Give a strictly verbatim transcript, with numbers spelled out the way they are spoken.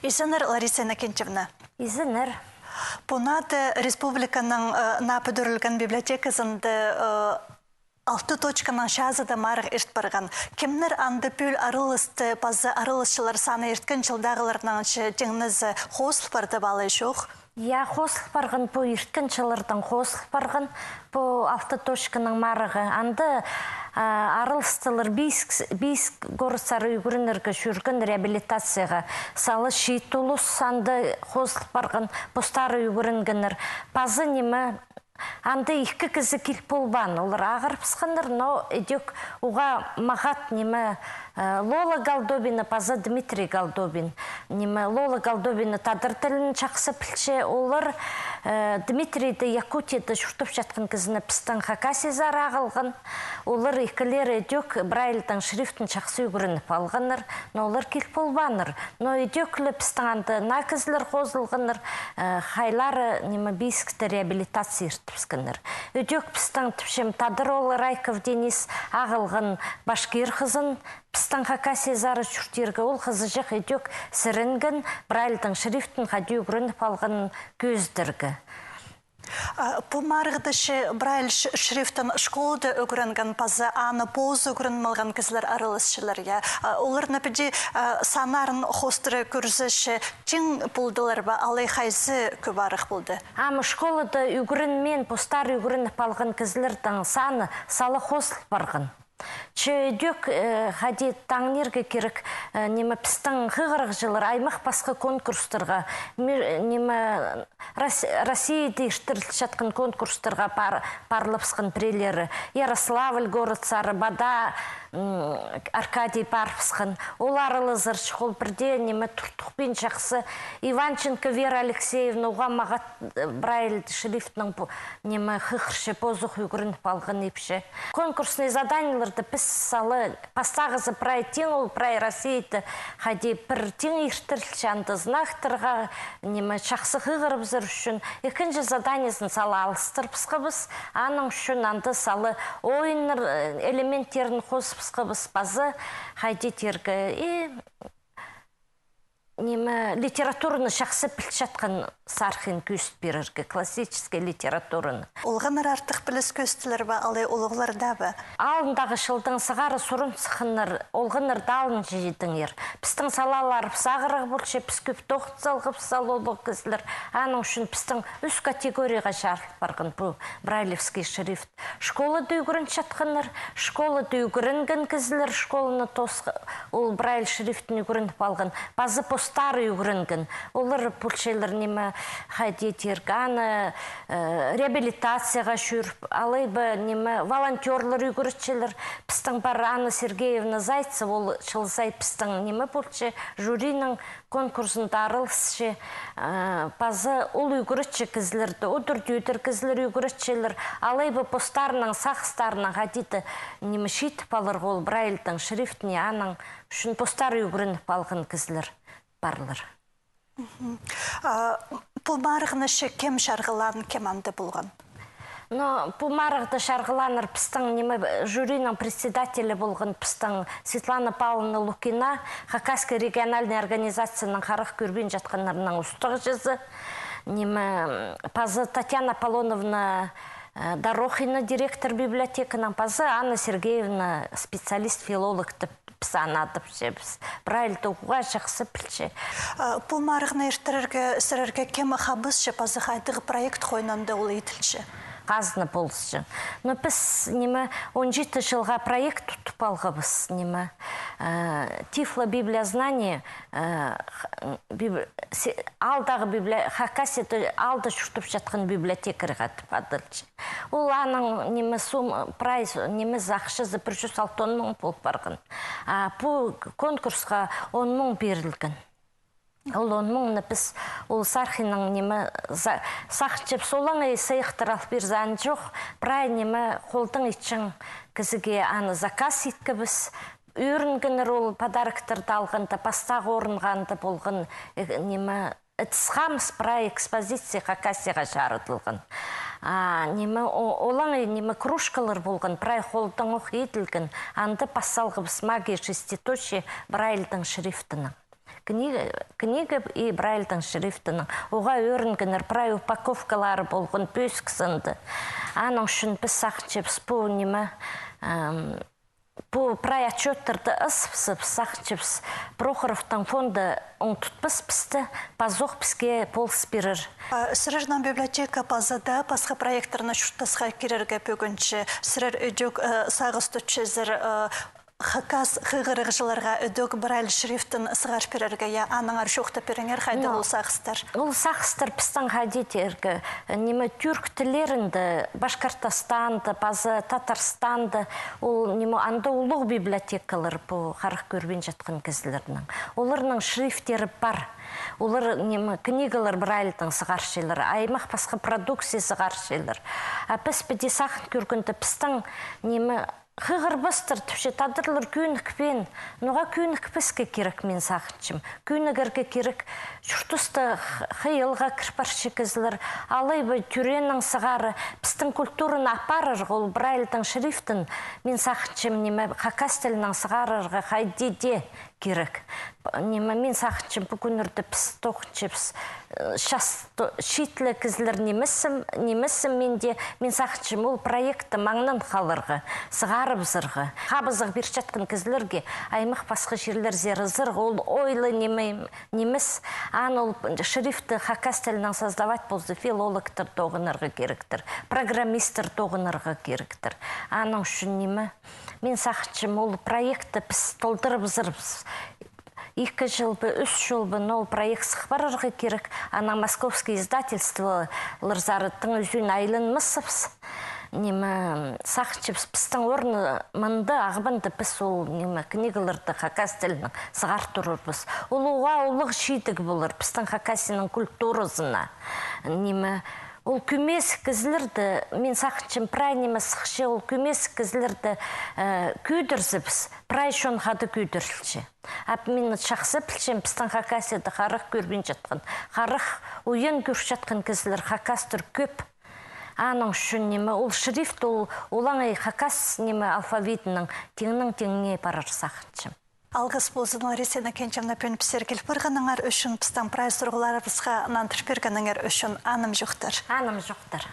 Изеннер, Лариса Иннокентьевна. Изеннер. Пу наада республиканың, э, наа пӱдірілген библиотеказында, э, «Алты точканың чазы» даа марығ ирт парған. Кемнер анда пӧл араласты, паза араласчылар саны ирткен чылдағыларнаң че теңнезі хозыл парды ба алай чох? Я, хозыл парған, пу ирткен чыллардаң хозыл парған, пу «Алты точканың» марығы. Анда, а, араластылар пис, пис городсар ӱгренерге чӧрген реабилитацияға. Сала чиит улус анда хозыл парған, постары ӱгренгеннер. Паза ниме, анда ікі кізі кил полбаан, олар ағырыбысханнар, но ідӧк уғаа мағат ниме, э, Лола Голдобина паза Дмитрий Голдобин. Ниме, Лола Голдобина тадар тілін чахсы пілче, олар, э, Дмитрийді Якутияда чуртап чатхан кізіні пістің Хакасиязар ағылған. Олар ікілері ідӧк Брайльдің шрифтін чахсы ӱгреніп алғаннар, но олар кил полбааннар. Но ідӧк ле пістің анда наа кізілер хозылғаннар, э, хайлары ниме пис кізі реабилитация иртібіскеннер. Ідӧк пістің тіпчем тадар оолы Райков Денис ағылған башкир хызын пістің Хакасиязар чуртирға, ол хызыҷах ідӧк сіренген, Брайльдің шрифтін хайди ӱгреніп алғанын кӧзідерге. А, пу марығда че Брайль ш-, шрифтін школада ӱгренген паза аны позы ӱгреніп алған кізілер араласчалар, я. А, оларны піди, а, саннарын хоостыра кӧрзе че, тиң полдылар ба, алай хайзы кӧп арах полды? Ам школада ӱгренмеен, постары ӱгреніп алған кізілернің саны сала хозыл парған. Че ідӧк, э, хайди таңнирға кирек, э, ниме, пістің хығырығҷылар аймах пасха конкурстарға, мир-, ниме, Рос-, Россияда иртірілче чатхан конкурстарға пар-, парылыбысхан пірелері. Ярославль городсар, Бада, м, Аркадий парыбысхан. Ол аралазарчых, ол пірдее ниме, туртухпин чахсы. Иванченко Вера Алексеевна уғаа мағат, э, Брайль шрифтінең пу-, ниме, хығырча, позы ӱгреніп алған ипче. Конкурсный заданиелерді піс сала, пастағызы прай тиң, ол прай Россияда хайди пір тиң иртірілче, анда знактарға, ниме, чахсы хығырыбызар ӱчӱн. Ікінҷі заданиезін сала алыстырыбысхабыс, аның ӱчӱн анда сала ойыннар, э, элементтерін хозыбысхабыс, паза хайди тирге, и ниме, литератураны чахсы пілчатхан сархин кӧзіт пирерге, классический литератураны. Олғаннар артых піліс кӧзіттілер бе, алай улуғлар даа ба? Алнындағы чылдаң сығара сурын сыхханнар, олғаннар даа алынҷа читіңер. Пістің салаларыбыс ағырығ полча, піс кӧп тоғын салғабыс сала улуғ кізілер. Аның ӱчӱн пістің ӱс категорияға чарыл парған пу брайлевский шрифт. Школада ӱгренчатханнар, школада ӱгренген кізілер, школаны тоосха, ол Брайль шрифтін ӱгреніп алған, паза постары ӱгренген. Олар полчалар, ниме, хайди тирге, аны, э, реабилитацияға чӧріп, алай ба, ниме, волонтёрлар ӱгретчелер. Пістің пар Анна Сергеевна Зайцева, ол чыл сай пістің, ниме, полча, жюриның конкурсында араласча, э, паза ол ӱгретче кізілерді, удур-тӧдір кізілер ӱгретчелер, алай ба постарының сағыстарынаң хайди-да, ниме, читіп аларға ол Брайльдің шрифтіне, аның ӱчӱн постары ӱгреніп алған кізілер парлар. Мгм. А, пу марығны че кем чарғылаан, кем анда полған? Но пу марығда чарғылааннар пістің, ниме, жюриның председателі полған пістің Светлана Павловна Лукина, Хакасская региональная организацияның харах кӧрбин чатханнарның устағҷызы, ниме, паза Татьяна Аполлоновна, э, Дорохина, директор библиотеканың, паза Анна Сергеевна, специалист-филолог тіп піс аны адапчабыс. Брайльді уғаа чахсы пілче. А, пу марығны иртірерге сірерге кем хабысча, паза хайдағ проект хойнында ол иділче? Хазна полысча. Но піс, ниме, он читі чылға проект тутып алғабыс, ниме, э, Тифло библиознание, э, х-, биб-, се-, аалдағы библи-, Хакасияда аалда чуртап чатхан библиотекарьға тіп адалча. Ол аның, ниме, сум, прайс, ниме, ахчазы пір чӱс алтон муң пол парған. А пу конкурсха он муң пирілген. Ол он муңны піс ол сархинның, ниме, за-, сағынчабыс, олаңай сыйыхтар ал пирзе, анҷох прай, ниме, холдаң итчең кізіге аны заказ иткебіс. Ӧрінгеннер ол подароктарды алғанда, пастағы орынға анда полған, э, ниме, ыдысхамыс прай экспозиция Хакасияға чарыдылған. А, ниме, о-, олаңай, ниме, кружкалар полған, прай холдаң ох иділген, анда пас салғабыс «Магия шеститочия» Брайльдің шрифтінең. Книга, книга и Брайльдың шрифтінең. Оға ӧрінгеннер, прай упаковкалары полған пӧзік сынды. Аның ӱчӱн піс сағынчабыс пу ниме, ам, пу прай отчёттарды ызыбызып, сағынчабыс, Прохоровтың фонды оңдатпас пісті, пазох піске полыс пирер. А сірернің библиотека паза даа пасха проекттарны чуртасха кирерге пӧгінче, сірер ідӧк, э, сағыс тутчазар, э, хакас хығырығҷыларға ідӧк Брайль шрифтін сығар пирерге, я, аннаңар чоохтап пиріңер, хайда ол сағыстар? Ол сағыстар пістің, хайди тирге, ниме, тӱрк тіллерінде, Башкортостанда, паза Татарстанда, ол, ниме, анда улуғ библиотекалар пу харах кӧрбинчатхан кізілернің. Оларның шрифттері пар. Олар, ниме, книгалар Брайльдең сығарчалар, аймах пасха продукция сығарчалар. А піс піди сағын кӧргенде, пістің, ниме, хығырбастар тіпче, тадарлар кӧнікпеен. Ноға кӧнікпеске кирек, мин сағынчам. Кӧнігерге кирек. Чуртаста х-, хыйалға кір парча кізілер. Алай ба тӧрееннең сығара пістің культураны апарарға ол Брайльдың шрифтін, мин сағынчам, ниме, хакас тілінең сығарарға хайди даа кирек. Ниме, мин сағынчам, пу кӱннерде піс тоғынчабыс, э, час то-, чиит ле кізілер нимес, нимес, мин дее, мин сағынчам, ол проектті маңнан халарға, сығарыбызарға. Хабызығ пирчеткен кізілерге аймах пасха чирлерзер ызарға, ол ойлы ниме нимес. Аны ол шрифтті хакас тілінең создавать полза, филологтар тоғынарға киректер, программисттер тоғынарға киректер. Аның ӱчӱн, ниме, мин сағынчам, ол проектті піс толдырыбызарбыс. Ікі чыл ба, ӱс чыл ба, но ол проект сых парарға кирек. Анаң московский издательстволар сары тың ӱзӱн айланмасчабыс. Ниме, сағынчабыс, пістің орны мында, Ағбанда, піс ол, ниме, книгаларды хакас тілінең сығар турарбыс. Ол уғаа улуғ чидіг полар пістің Хакасияның культуразына. Ниме, ол кӧмес кізілерді, мин сағынчам, прай ниме сыхча, ол кӧмес кізілерді, э, кӧдірзебіс, прай чон хада кӧдірілче. А мин чахсы пілчем, пістің Хакасияда харах кӧрбинчеткен, харах уян кӧрчеткен кізілер хакастар кӧп. Аның ӱчӱн, ниме, ол шрифт, ол, олаңай хакас, ниме, алфавитінең тиңнең тиңнее парар сағынчам. Алғыс ползын, Лариса Иннокентьевна, пӱӱн піске киліп парғаныңар ӱчӱн, пістің прай сурығларыбысха нандыр пиргеніңер ӱчӱн. Анымҷохтар. Анымҷохтар.